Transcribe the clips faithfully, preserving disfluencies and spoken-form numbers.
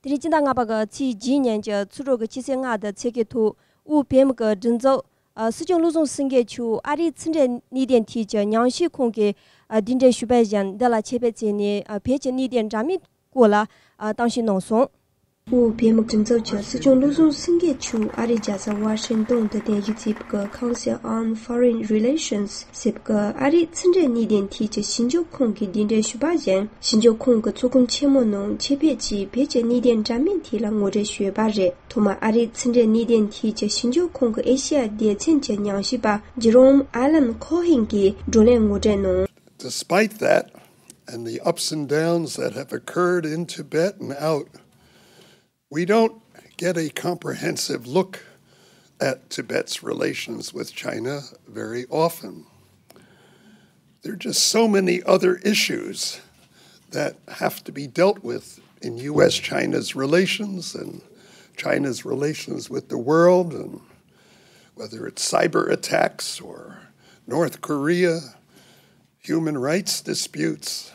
དེ་རིང་སྤྱི་ཟླ་ལྔ་པ་གི་ཚེས་བརྒྱད་ཉིན་གྱི་ཚེས་དྲུག་གི་ཆུ་ཚོད་ལྔ་དང་ཚེས་ཀྱི་ཐོག་དབུས་བོད་མི་གི་སྒྲིག་འཛུགས་ཨ་སྲིད་སྐྱོང་བློ་བཟང་སེང་གེ་མཆོག་ཨ་རིའི་ཕྱི་འབྲེལ་གནད་དོན་ཐད་ཀྱི་ཉམས་ཞིབ་ཁང་གི་ཨ་གདན་འདྲེན་ཞུས་པ་བཞིན་འདི་ལ་ཆེད་ཕེབས་བྱས་ནས་ཨ་བོད་ཀྱི་གནད་དོན་འདྲ་མིན་སྐོར་ལ་ཨ་གཏམ་བཤད་གནང་སོང་། དབུས་བོད་མི་སྒྲིག་འཛུགས་ཀྱི་སྲིད་སྐྱོང་བློ་བཟང་སེང་གེ་མཆོག་ཨ་རིའི་རྒྱལ་ས་ཝ་ཤིང་ཏོན་དུ་རྟེན་གཞི་བྱས་པའི་Council on Foreign Relations ཟེར་བའི་ཨ་རིའི་ཕྱི་འབྲེལ་གནད་དོན་ཐད་ཀྱི་ཞིབ་འཇུག་ཁང་གི་གདན་འདྲེན་ཞུས་པ་བཞིན་ཞིབ་འཇུག་ཁང་གི་ཚོགས་ཁང་ཆེན་མོ་ནང་ཆེད་ཕེབས་ཀྱིས་བོད་ཀྱི་གནད་དོན་འདྲ་མིན་ཐད་ལ་ངོ་སྤྲོད་ཞུས་པ་རེད། ཐོག་མར་ཨ་རིའི་ཕྱི་འབྲེལ་གནད་དོན་ཐད་ཀྱི་ཞིབ་འཇུག་ཁང་གི་ཨེ་ཤི་ཡ་སྡེ་ཚན་གྱི་ཉམས་ཞིབ་པ་Jerome Allen Cohen གྱིས་བགྲོ་གླེང་ངོ་སྤྲོད་གནང་། Despite that, and the ups and downs that have occurred in Tibet and out, we don't get a comprehensive look at Tibet's relations with China very often. There are just so many other issues that have to be dealt with in U S China's relations and China's relations with the world, and whether it's cyber attacks or North Korea, human rights disputes,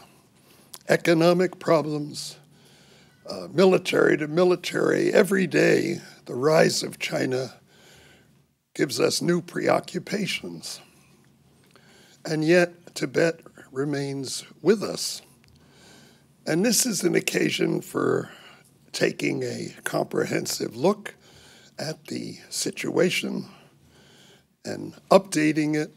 economic problems, uh, military to military, every day the rise of China gives us new preoccupations. And yet, Tibet remains with us. And this is an occasion for taking a comprehensive look at the situation and updating it.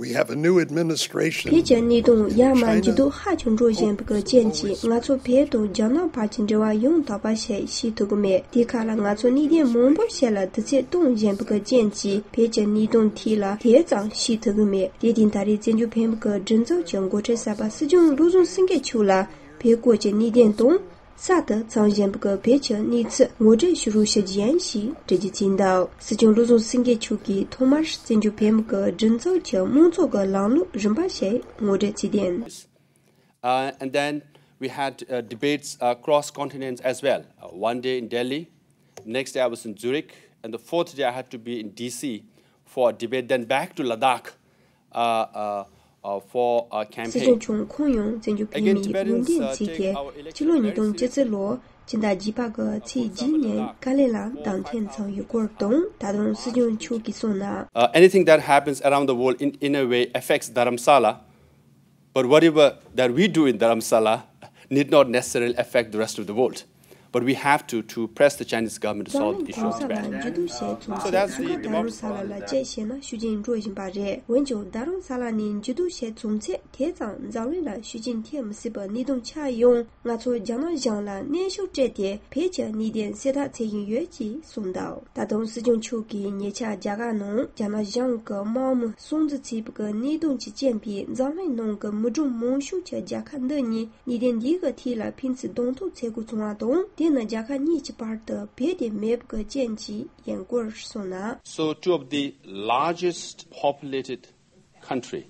We have a new administration. བོད་ཀྱི་གནད་དོན་ཡར་མར་འགྱུར་ལྡོག་ཧ་ཅང་འགྲོ་བཞིན་པའི་རྐྱེན་གྱིས་ང་ཚོ་བོད་དང་རྒྱ་ནག་བར་གྱི་འབྲེལ་བ་ཡང་དག་པ་ཞིག་ཤེས་ཐུབ་ཀྱི་མེད། དེའི་ཁ་ལ་ང་ཚོ་གནད་དོན་མང་པོ་ཞིག་ལ་དུས་ཚོད་གཏོང་བཞིན་པའི་རྐྱེན་གྱིས་བོད་ཀྱི་གནད་དོན་ཐད་ལ་དེ་ཙམ་ཤེས་ཐུབ་ཀྱི་མེད། དེ་བཞིན་ད་རེས་བཙན་བྱོལ་བོད་མི་གི་སྒྲིག་འཛུགས་ཀྱི་འགོ་ཁྲིད་གསར་པ་སྲིད་སྐྱོང་བློ་བཟང་སེང་གེ་མཆོག་ལ་བོད་སྐོར་གྱི་གནད་དོན་དང་། གསར་དུ་འཚོགས་བཞིན་པའི་བོད་ཀྱི་གནས་ཚུལ་ངོ་སྤྲོད་ཞུ་རོགས་ཞུ་རྒྱུ་ཡིན་ཞེས་འགྲེལ་བརྗོད་བྱས་འདུག་སྲིད་སྐྱོང་བློ་བཟང་སེང་གེ་མཆོག་གིས་ཐོག་མར་བཙན་བྱོལ་བོད་མི་གི་སྒྲིག་འཛུགས་ཀྱི་དམངས་གཙོ་གི་ལམ་ལུགས་རིམ་པ་ཞིག་ངོ་སྤྲོད་བྱས་ཏེ། Uh, and then we had uh, debates uh, across continents as well. Uh, one day in Delhi, next day I was in Zurich, and the fourth day I had to be in D C for a debate, then back to Ladakh uh, uh, uh, for a campaign. སྲིད་སྐྱོང་མཆོག་ཁོང་ཡང་བཙན་བྱོལ་བོད་མིའི་འོས་འདེམས་ཚིག་གི་ཕྱི་ལོ་ཉིས་སྟོང་བཅུ་གཅིག་ལོ་སྤྱི་ཟླ་བརྒྱད་པ་གི་ཚེས་བརྒྱད་ཉིན་ཀ་ལེ་ལ་གདན་འཐེན་ཚར་ཡོད་སྐོར་དང་། ད་དུང་སྲིད་སྐྱོང་མཆོག་གིས་གསུངས་ན། Uh, anything that happens around the world in, in a way affects Dharamsala, but whatever that we do in Dharamsala need not necessarily affect the rest of the world. But we have to, to press the Chinese government to solve the issue of Tibet. So that's the democracy. རྡ་རམ་ས་ལ་ལ་བཅར་ཞེ་ན་ཤུགས་རྐྱེན་འགྲོ་བཞིན་པ་རེད། འོན་ཀྱང་རྡ་རམ་ས་ལ་ནས་འགྱུར་ལྡོག་བྱས་ཚུན་ཚོད་དེ་ཙམ་འཛམ་གླིང་ལ་ཤུགས་རྐྱེན་ཐེབས་མི་སྲིད་པའི་གནད་དོན་ཆགས་ཡང་། ང་ཚོ་རྒྱ་ནག་གཞུང་ལ་གནོན་ཤུགས་སྤྲད་དེ་བོད་ཀྱི་གནད་དོན་སེལ་ཐབས་བྱེད་བཞིན་ཡོད་ཅེས་གསུངས་འདུག་ད་དུང་སྲིད་སྐྱོང་མཆོག་གིས་ཉེ་ཆར་རྒྱ་གར་ནང་རྒྱ་ནག་གཞུང་གི་དམག་མི་སྲུང་བརྩི་བྱས་པའི་གནད་དོན་གྱི་རྐྱེན་པས་འཛམ་གླིང་ནང་གི་མི་གྲངས་མང་ཤོས་ཀྱི་རྒྱལ་ཁབ་འདི་གཉིས་གནད་དོན་འདིའི་ཐད་ལ་ཕན་ཚུན་གདོང་ཐུག་བྱེད་དགོས་བྱུང་བ་དང་། དེ་ནི་རྒྱལ་ཁབ་གཉིས་ཀྱི་བར་དུ་བོད་དེ་མེད་པའི་རྐྱེན་གྱིས་ཡིན་སྐོར་གསུངས་ན། So two of the largest populated country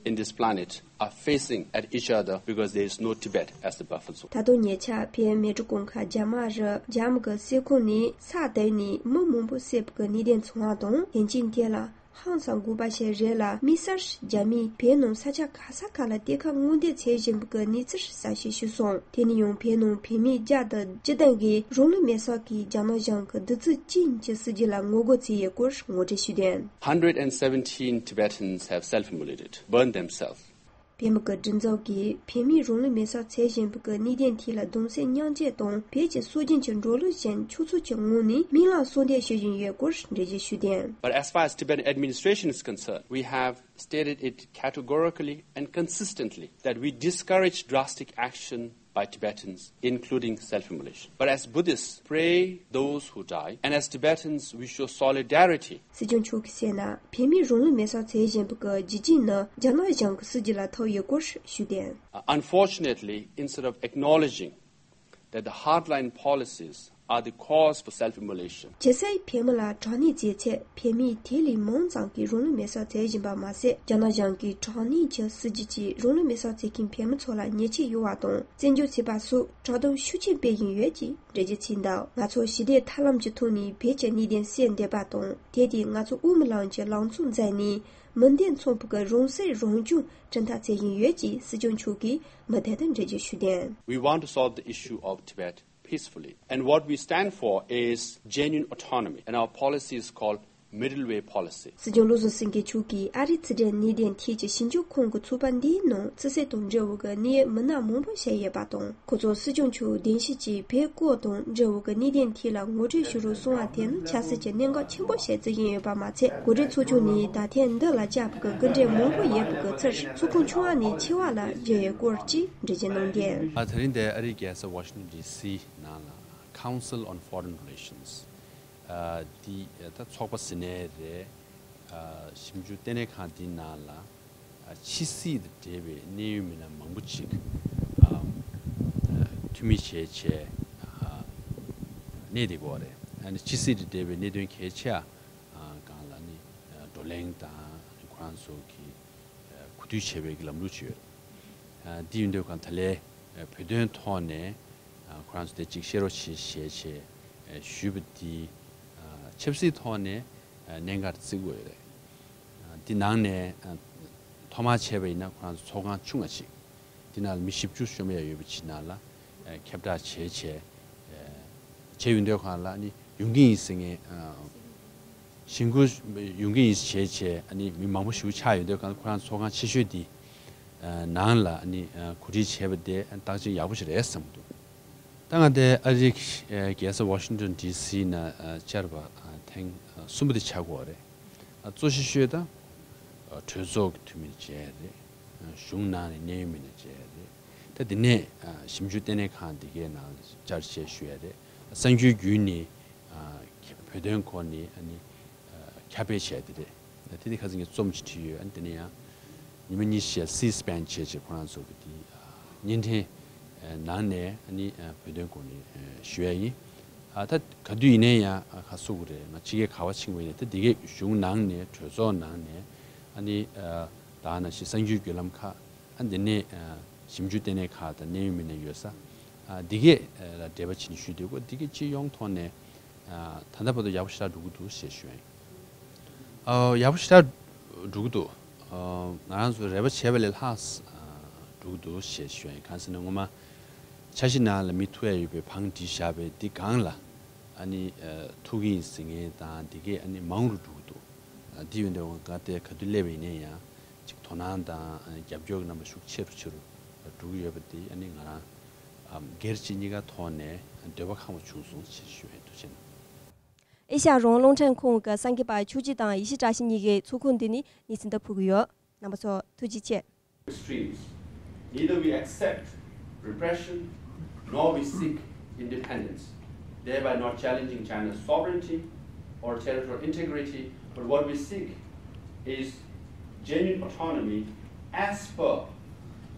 in this planet are facing at each other because there is no Tibet as the buffer zone. ད་དུང་ཉེ་ཆར་བོད་མི་གྲངས་གང་ག་རྒྱ་དམག་རུ་རྒྱ་མི་གི་སྲིད་ཁོངས་ནས་ཚར་བསྡད་ནས་མི་མང་པོ་བསད་པའི་གནད་དོན་བྱུང་བ་དང་། དེ་རྐྱེན་དེ་ལ་ཧང་སང་དགོས་པ་ཞིག་རེད་ལ། དམིགས་བསལ་རྒྱ་མིས་བོད་ནང་ས་ཆ་ག་ས་ག་ལ་གཏེར་ཁ་སྔོག་འདོན་བྱེད་བཞིན་པའི་གནས་ཚུལ་གསལ་བཤད་ཞུས་སོང་། དེ་ནས་ཡང་བོད་ནང་བོད་མི་བརྒྱ་དང་བཅུ་བདུན་གྱིས་རང་ལུས་མེར་སྲེག་གིས་རྒྱ་ནག་གཞུང་གི་བདུད་རྩི་ཅན་གྱི་སྲིད་ཇུས་ལ་ངོ་རྒོལ་བྱས་ཡོད་སྐོར་ངོ་སྤྲོད་ཞུས་དོན། Hundred and seventeen Tibetans have self-immolated, burned themselves. བོད་མི་གི་སྒྲིག་འཛུགས་ཀྱིས་བོད་མིས་རང་ལུས་མེར་སྲེག་བྱེད་བཞིན་པའི་གནད་དོན་ཐད་ལ་གདུང་སེམས་མཉམ་སྐྱེད་དང་། བོད་ཀྱི་སྲོལ་རྒྱུན་གྱི་འགྲོ་ལུགས་བཞིན་ཆོས་ཚོགས་ཀྱི་ངོས་ནས་སྨོན་ལམ་གསོལ་འདེབས་ཞུ་བཞིན་ཡོད་སྐོར་འགྲེལ་བརྗོད་ཞུས་དོན། But as far as Tibetan administration is concerned, we have stated it categorically and consistently that we discourage drastic action by Tibetans, including self-immolation. But as Buddhists, pray those who die, and as Tibetans, we show solidarity. སྲིད་སྐྱོང་མཆོག་གིས་བཤད་ན། བོད་མིས་རང་ལུས་མེར་སྲེག་བྱེད་བཞིན་པའི་རྒྱུ་རྐྱེན་ནི་རྒྱ་ནག་གཞུང་གི་སྲིད་ཇུས་ལ་ཐུག་ཡོད་སྐོར་ཞུས་དོན། Uh, unfortunately, instead of acknowledging that the hardline policies are the cause for self-immolation. ཇི་སྲིད་བོད་མི་ལ་དྲག་གནོན་བྱས་ཚེ། བོད་མིའི་དེ་ལས་མང་ཙམ་གྱིས་རང་ལུས་མེར་སྲེག་བྱེད་བཞིན་པ་མ་ཟད། རྒྱ་ནག་གཞུང་གི་དྲག་གནོན་གྱི་སྲིད་ཇུས་ཀྱིས་རང་ལུས་མེར་སྲེག་བྱེད་མཁན་བོད་མི་ཚོ་ལ་ཉེས་ཆད་གཡོག་པ་དང་། བཙན་སྐྱོབ་བྱས་པ་སོགས་དྲག་དོགས་ཤུགས་ཆེན་སྤེལ་བཞིན་ཡོད་ཅེས་འགྲེལ་བརྗོད་བྱས་འདུག་ང་ཚོ་ཞི་བདེ་ཐབས་ལམ་གྱི་ཐོག་ནས་བོད་ཀྱི་གནད་དོན་སེལ་འདོད་པ་དང་། དེ་དེ་ང་ཚོ་དབུ་མའི་ལམ་གྱི་ལམ་སྲོལ་མཛད་ནས། མི་འདེམས་ཚོགས་པ་གི་རང་སྲིད་རང་སྐྱོང་བསྐྲུན་ཐབས་བྱེད་བཞིན་ཡོད་ཅེས་སྲིད་སྐྱོང་མཆོག་གིས་མུ་མཐུད་དུ་འགྲེལ་བརྗོད་ཞུས་དོན། We want to solve the issue of Tibet peacefully. And what we stand for is genuine autonomy, and our policy is called middle way policy. སྲིད་སྐྱོང་བློ་བཟང་སེང་གེ་མཆོག་གིས་ཨ་རིའི་ཕྱི་འབྲེལ་གནད་དོན་ཐད་ཀྱི་ཞིབ་འཇུག་ཁང་གི་ཚོགས་པ་འདིའི་ནང་ཕྱི་སྲིད་དང་འབྲེལ་བའི་གནད་ཡོད་མི་སྣ་མང་པོ་ཞིག་ཡོད་པ་དང་། ཁོ་ཚོར་སྲིད་སྐྱོང་མཆོག་གདན་ཞུས་ཀྱིས་བོད་སྐོར་དང་འབྲེལ་བའི་གནད་དོན་ཐད་ལ་ངོ་སྤྲོད་ཞུ་རོགས་གསུང་བ་དེ་ནི་ཆབ་སྲིད་ཀྱི་གནད་འགག་ཆེན་པོ་ཞིག་བརྩི་གི་ཡོད་པ་མ་ཚད། འགོ་ཁྲིད་ཚོགས་ཆུང་ནས་ད་ཐེངས་འདི་ལ་བཅར་བའི་སྐུ་མགྲོན་མང་པོ་ཡོད་པའི་ཚུལ་ཚོགས་ཁང་ཆུང་བ་ནས་ཆེ་བ་ལ་བརྗེ་ཡོད་སྐོར་བཅས་འགྲེལ་བརྗོད་གནང་དོན། ཨ། དེ་རིང་འདིར་ཨ་རིའི་རྒྱལ་ས་ཝ་ཤིང་ཊོན་ཌི་སི་ནང་ལ་Council on Foreign Relations ཨ། འདི་ད་ཚོགས་པ་ཟེར་ནའི་རེད། ཨ། ཞིབ་འཇུག་ལྟེ་གནས་ཁང་འདིའི་ནང་ལ། ཨ། ཕྱི་སྲིད་དང་འབྲེལ་བའི་གནད་ཡོད་མི་སྣ་མང་པོ་ཅིག་ཨ། ཨ། འཐུས་མི་བྱས་བྱས། ཨ། གནས་བསྡད་ཀྱི་ཡོད་རེད། ཨ་ནི་ཕྱི་སྲིད་དང་འབྲེལ་བའི་གནད་དོན་གལ་ཆེ་བ་སྒང་ལ་ནི་བགྲོ་གླེང་དང་ཁོ་རང་ཚོ་གི་གོ་བསྡུར་བྱེད་པའི་ལམ་ལུགས་ཅིག་ཡོད། ཨ། འདི་ཡིན་དུས་སྒང་ད་ལན་བོད་དོན་ཐོག་ནས་ཨ། ཁོ་རང་ཚོ་དེ་གཅིག་བཤད་རོགས་བྱེད་ཞེས་བྱས་ཞུས་པ་འདི་ཨ། ཆབ་སྲིད་ཐོག་ནས་ཨ། གནད་འགག་བརྩི་དགོས་རེད། ཨ། འདི་ནང་ནས་ཨ། ཐོག་མར་བྱས་པ་ཡིན་ན་ཁོ་རང་ཚོ་ཚོགས་ཁང་ཆུང་ང་ཅིག་འདི་ནང་ལ་མི་བཞི་བཅུ་ཤོ་མེད་ཡ་ཡོད་པ་ཅིག་ནང་ལ་ཨ། ཁྱབ་བསྒྲགས་བྱས་བྱས་ཨ། བྱས་ཡོང་དུས་སྒང་ལ་ནི་ཡོང་གི་ཡིན་ཟེར་མཁན་ཨ། ཞེན་སྐུལ་ཡོང་གི་ཡིན་བྱས་བྱས་ཨ་ནི་མི་མང་པོ་ཞིག་ཆགས་ཡོང་དུས་སྒང་ཁོ་རང་ཚོགས་ཁང་ཆེ་ཤོས་འདི་ཨ། ནང་ལ་ཨ་ནི་ཨ། གོ་སྒྲིག་བྱས་པ་དེ་ཨ། རྟགས་ཅན་ཡག་པོ་ཞིག་རེད་བསམ་གྱི་འདུག་ད་ང་དེ་ཨ་རིའི་རྒྱལ་ས་ཝ་ཤིང་ཊོན་ཌི་སི་ནང་ཨ། བཅར་བ་ཨ། ཐེངས་ཨ། གསུམ་པ་དེ་ཆགས་ཀྱི་ཡོད་རེད། ཨ། གཙོ་ཆེ་ཤོས་ད་ཨ། གྲོས་ཚོགས་ཀྱི་འཐུས་མི་མཇལ་རེད། ཨ། གཞུང་ནང་ནས་གནད་ཡོད་མི་སྣ་མཇལ་རེད། ད་དེ་ནས་ཨ། ཞིབ་འཇུག་ལྟེ་གནས་ཁང་འདི་གའི་ནང་བཅར་བྱས་ཞུ་ཡ་རེད། གསར་འགྱུར་བརྒྱུད་ནས་ཨ། བོད་དོན་སྐོར་ནས་ཨ་ནི་ཨ། ཁྱབ་སྤེལ་བྱས་དེ་རེད། དེ་དེ་ཁ་སང་ངས་རྩོམ་ཅིག་བྲིས་ཡོད། ཨ་ནི་དེ་ནས་ཡང་ཉི་མ་གཉིས་ཤིག་སི་སི་པན་བྱས་བྱས་ཁོ་རང་ཚོ་གི་དེ་བརྙན་འཕྲིན་ནང་ནས་ཨ་ནི་བོད་དོན་སྐོར་ནས་ཞུ་ཡ་ཡིན། ཨ། ད་ག་དུས་ཡིན་ནའི་ཡང་ཁ་གསོ་གི་རེད། ང་ཕྱི་རྒྱལ་ག་པར་ཕྱིན་པ་ཡིན་ནའི་ད་དེ་གའི་གཞུང་ནང་ནས་གྲོས་ཚོགས་ནང་ནས་ཨ་ནི་ད་ནང་བཞིན་གསར་འགྱུར་བརྒྱུད་ལམ་ཁག་ཨ། འདི་ནས་ཨ། ཞིབ་འཇུག་ལྟེ་གནས་ཁག་དང་གནད་ཡོད་མི་སྣ་ཡོད་ས། ཨ། འདི་གས་ཨ། ལ་འབྲེལ་བ་བྱས་ནས་ཞུས་འདུག་གོ། འདི་གས་སྤྱི་ཡོངས་ཐོག་ནས་ཨ། ད་ལྟ་བར་དུ་ཡག་པོ་ཞེ་དྲག་འགྲོ་གི་འདུག་ཞེས་ཞུ་ཡ་ཡིན། ཨ། ཡག་པོ་ཞེ་དྲག་འགྲོ་གི་འདུག་ཨ། ང་རང་ཚོ་རེ་བ་བྱས་པ་ལས་ལྷག་ཨ། འགྲོ་གི་འདུག་ཞེས་ཞུ་ཡ་ཡིན། གང་ཟེར་ན་སྔོན་མ་འཆར་གཞི་ནང་ལ་མི་ཐུག་ཡ་ཡོད་པའི་བང་སྒྲིག་བཞག་པའི་འདི་སྒང་ལ་ཨ་ནི་ཨ། ཐུག་གི་ཡིན་ཟེར་མཁན་དང་འདི་གས་ཨ་ནི་མང་རུ་འགྲོ་གི་འདུག་ཨ། འདི་ཡོད་འདྲ་བ་ང་དེ་ག་དུས་སླེབས་པ་ཡིན་ནའི་ཡང་ཅིག་དོ་སྣང་དང་རྒྱབ་སྐྱོར་གྱི་རྣམ་པ་ཤུགས་ཆེ་རུ་ཆེ་རུ་འགྲོ་གི་ཡོད་པ་དེ་ཨ་ནི་ང་རང་ཨམ་སྒེར་གྱི་གཉིས་ཀ་ཐོག་ནས་འདོད་པ་ཁེངས་པོ་བྱུང་སོང་ཞེས་ཞུ་ཡ་ཡིན། ཐུགས་རྗེ་གནང་། ཨེ་ཤ་ཡ་རང་དབང་རླུང་འཕྲིན་ཁང་གི་གསར་འགོད་པ་ཆོས་སྐྱིད་དང་ཡེ་ཤེས་བཀྲ་ཤིས་གཉིས་ཀས་ཚོགས་ཁང་འདི་ནས་གནས་ཚུལ་འདི་ཕུལ་གྱི་ཡོད། རྣམ་པ་ཚོ་ཐུགས་རྗེ་ཆེ། Extremes. Neither we accept repression nor we seek independence, thereby not challenging China's sovereignty or territorial integrity, but what we seek is genuine autonomy as per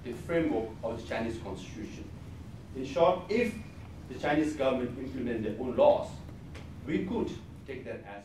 the framework of the Chinese constitution. In short, if the Chinese government implement their own laws, we could take that as